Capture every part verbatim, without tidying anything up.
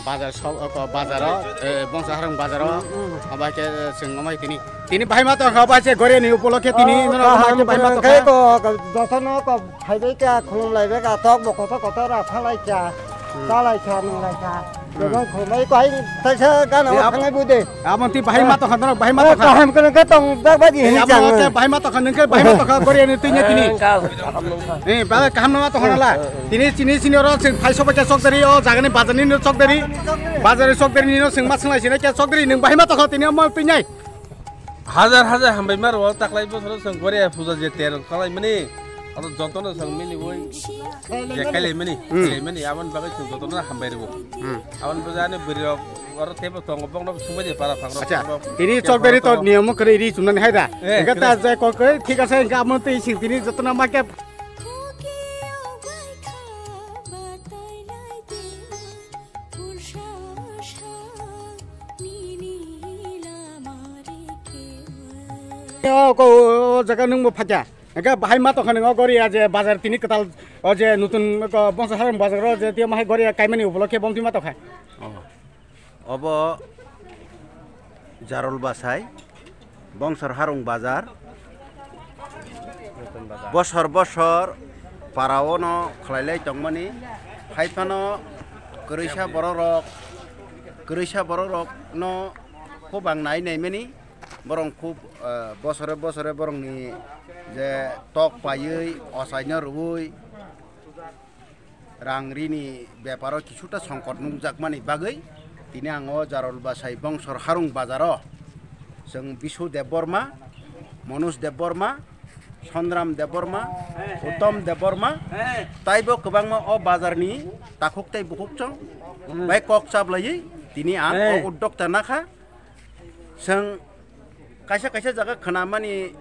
Bazar sok, o, bazar o, eh, Bongsa Harung bazar o, hmm, hmm, abo hai khe, eh, chwng omo hai tini. Tini bahai ma tongkha, abo hai se Goria ni upolokhe tini, oh, no, no, kaham bahai ma tongkha. Khe ko, ko, jotono ko, phaibai kha, khulum laibai kha, tok bo kotor kotor ra phalai kha, hmm, chalai kha, nung lai kha. Hmm. Bebak khulum bai ko hai taisa gana, eh, o ab-, thangai bu de. Abo twi bahai ma tongkha, no, bahai ma tongkha. Eh, kaham kono khe tong jak bai di, eh, hini abo chang. Khe bahai ma tongkha, nung khe bahai ma tongkha, Goria ni twi ni tini. Eh, kaham nung ma tongkha nala. Tini chini sini oro chwng phai sobai khe chokdari o jagani bazar ni no chokdari. Bazar ni chokdari ni no chwng ma swng lai sini khe chokdari nwng bahai ma tongkha tini omo twi nai. Hajar hajar hambai ma rwo taklai bosoro chwng Goria puja je ter kalai mani. Aro jotono chwng mini boi je kalai mani. Hmm. Kalai mani aboni bagwi chwng jotono hambai rwo. Hmm. Aboni bagwi ani bwrwi rok oro tebo tongo bokno sumbai de para phang rok. Acha, tini chokdari to niyom kwrwi ri chumnani hai da. Eh, hingke ta kwrwi. Je kok kwrwi thik ase hingke amo twi sing tini jotono ma khe O, ko, o, o jaga nwng bo phaikha. Hingke bahai ma tongkha nwng o Goria je bazar tini kwtal o je nutun ko Bongsa Harung bazar o je tio ma hai Goria kaimani upolokhe bom twi ma tongkha. Oh. Obo Jarol Basai, Bongsor Harung Bazar. Bosor bosor parao no khlailai tongmani, haiphano kwrwisa borok rok, kwrwisa borok rok no khub ang nai naimani, borok khub, eh, bosore bosore borokni je tok paiwi, ochaino rwui, rang rini beparo kisuta songkot nukjakmani bagwi tini ang o Jarol Basai Bongsor Harung bazaro chwng Bisu Debbarma, Manoj Debbarma, Songram Debbarma, Uttom Debbarma, taibo kwbangma o bazarni takhuk tei bukhuk chwng bai kok chaplaiwi tini ang o uddokta nakha. Chwng kaisa kaisa jaga khwnamani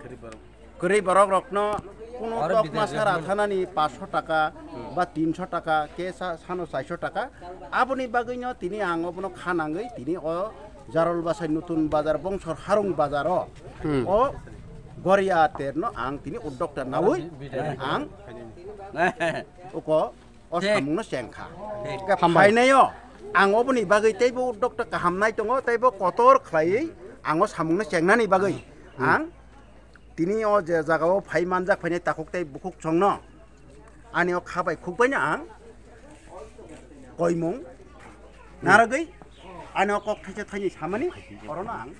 kwrwi borok rokno kuno oro tok bidai masa jai rathanani paanch sho taka ba tin sho taka, kesa sano char sho taka. Aboni bagwino tini ang obono kha nangwi tini o Jarol Basai Nutun Bazar Bongsor Harung Bazaro o Goria terno ang tini uddokta nawi ang uko o samungno chengkha. Hingke phainaio ang oboni bagwi teibo uddokta kaham nai tongo, teibo kotor khlaiwi ang o samungno chengnani bagwi ang tini o je jagao phai manjak phainai takhuk tei bukhuk chwngno ani o kha bai khukbaino ang koimung narwgwi ani o kok thaisa thaini samani orono ang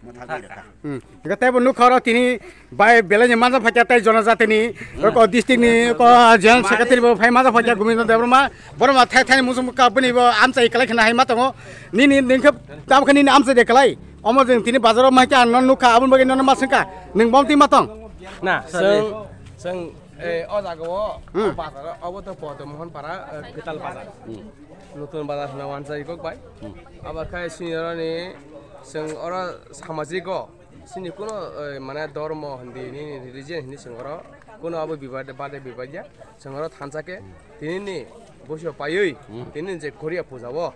mwthagwi rwkha. Hmm. Hingke teibo nukha oro tini bai belai ni manja phaikha tei jonojatini ko district ni ko general secretary bo phai manja phaikha Gobindo Debbarma, borok ma thai thai muchung ka bini bo amchai kwlai khna hai ma tongo. Nini ningkhe tabukhe nini amchai de kwlai. Omo jeng tini bazaro ma khe ang non nukha, aboni bagwi nono ma swngkha. Nwng bom twi ma tong? Na, sorry. Chwng, chwng, eh, o jaga o, hmm, o bazar o, obo to Podomohon para, eh, Kwtal bazar. Hmm. Nutun bazar hwnna wansai kok bai. Hmm. Abo khe sini oro ni, chwng oro samajik o, sini kuno, eh, mane dormo hindi, nini religion hindi chwng oro, kuno abo bibade, bade bibad ya, chwng oro thansa khe, hmm, tini ni boso paiwi, hmm, tini je Goria puja o,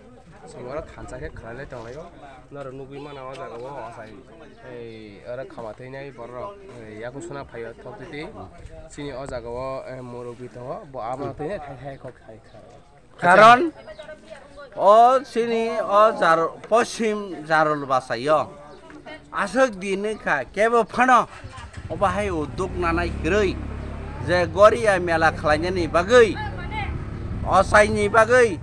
Chwng oro thansa khe khwlailai tonglaio. Norok nugwi mano o jaga o asai, ei, oro khama thwinai borok, ei, yakung suna phaio thok titi. Chini o jaga o, eh, murubwi tongo, bo abono thwinai khai khai kok khai khai. Karon o chini o jar-, poschim Jarol Basaio. Aswk din wngkha kebo phano obo hai udduk nanai kwrwi je Goria mela khlainani bagwi, ochaini bagwi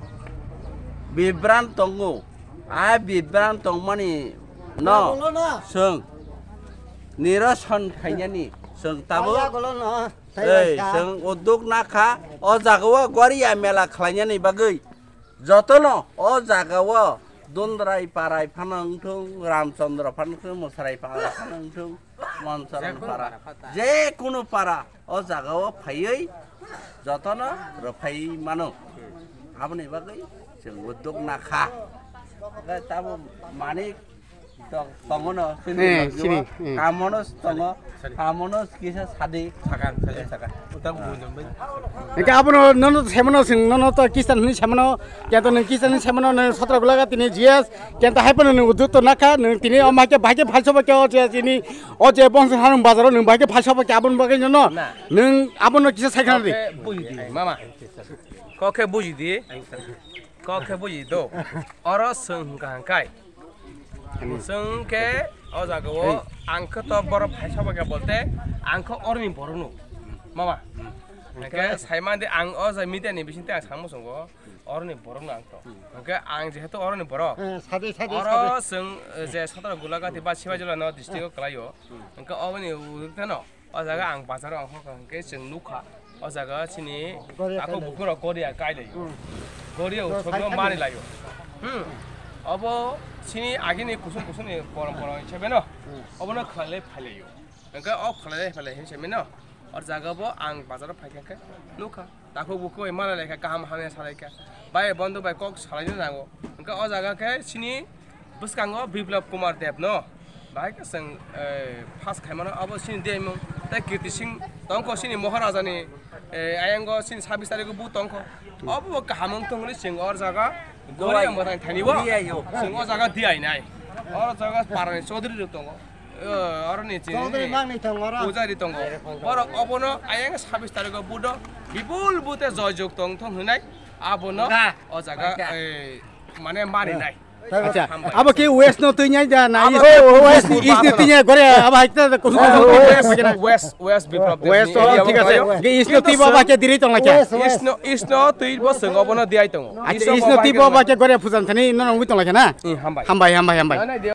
bibran tongo. A bibran tongmani no chwng niroson khainani chwng tabuk ei chwng udduk nakha o jagao Goria mela khlainani bagwi. Jotono o jagao Dondrai parai phano wngthung, Ramchandra phano wngthung, Mwsrai para phano wngthung, Monsaran para, je kunu para o jagao phaiwi jotono rwphai mano. Aboni bagwi chwng udduk nakha. Hwnkhe tamo manik Tong-, tongo no, sini eh, no, sini, eh. Kamono tongo, kamono kisa sadi. Saka, saka, saka. Utang bujam bai. Hingke abono nono semano sing, nono to Kristan hini semano, kento nung Kristan hini semano nung sotra gulaga tini G S, kento hai pono nung udduk to nakha, nung tini o maike baike phalso ba ke o je tini, o je Bongso Harung bazaro nung baike phalso ba ke abon bagai nono. Na. Nung abono kisa sai khana di. Kok khe buji di, mama. Kok khe buji di. Kok khe bui do. Oro chwng hwnkha hwnkhe. Chwng khe o jaga o ang khe to borok phaisa bai khe bolte ang khe oroni borok no. Mama. Hwnkhe saimandi ang o jaga media ni bisingtwi ang samung songo. Oroni borok no ang to. Hwnkhe ang jehetu oroni borok. Eh, sade, sade, oro sade. Chwng, eh, je sotoro Gulagati ba Sibajola no district o kwlaio. Hwnkhe oboni ugurikhe no. O jaga ang bazar o ang hokha hwnkhe chwng nukha. O jaga chini takhuk bukhuk rok Goria kai laio. Goria o chwngno mani laio. Hmm. Obo chini agini kusung kusung ni porom porom hisabe no. Obono khlai phailaio. Hwnkhe o khlai phailaio hisabe no. O jaga bo ang bazar o phaikha khe nukha. Takhuk bukhuk bai mala laikha, kaham hamya salaikha. Bai bondo bai kok salaina nango. Hwnkhe o jaga khe chini bwskango Biplab Kumar Deb no. Bahai khe chwng, eh, pass khaimano abo chini demung. Tei Kirti Singh tongkho chini Maharaja ni, eh, ayango chini sabis tarikh bo tongkho. Obo bo kaham wng tong hwnwi chwng o jaga Goria mwtai thani bo. Chwng o jaga diyainai. O jaga parani Chaudhary rok tongo. Eh, oroni chini Chaudhary nangni tongo oro. Pujari tongo. Borok obono ayang sabis tarikh o budo bipul bute joy jog tong thong hwnai abono o jaga, eh, mane mani nai. Acha, abo ke West no twi nyai da na East? Oh, West, East no twi nyai gore abo hai ta kusu kusu. West, West, West Biplab West, Debni oh, area thik ase. Bo. Ke East no twi bo ba ke diri tong lakha. East no, East no twi bo swngo bono diai tongo. Acha, East no twi bo ba ke gore pujan thani no nongwi tong lakha na? Hmm, hambai. Hambai, hambai, hambai.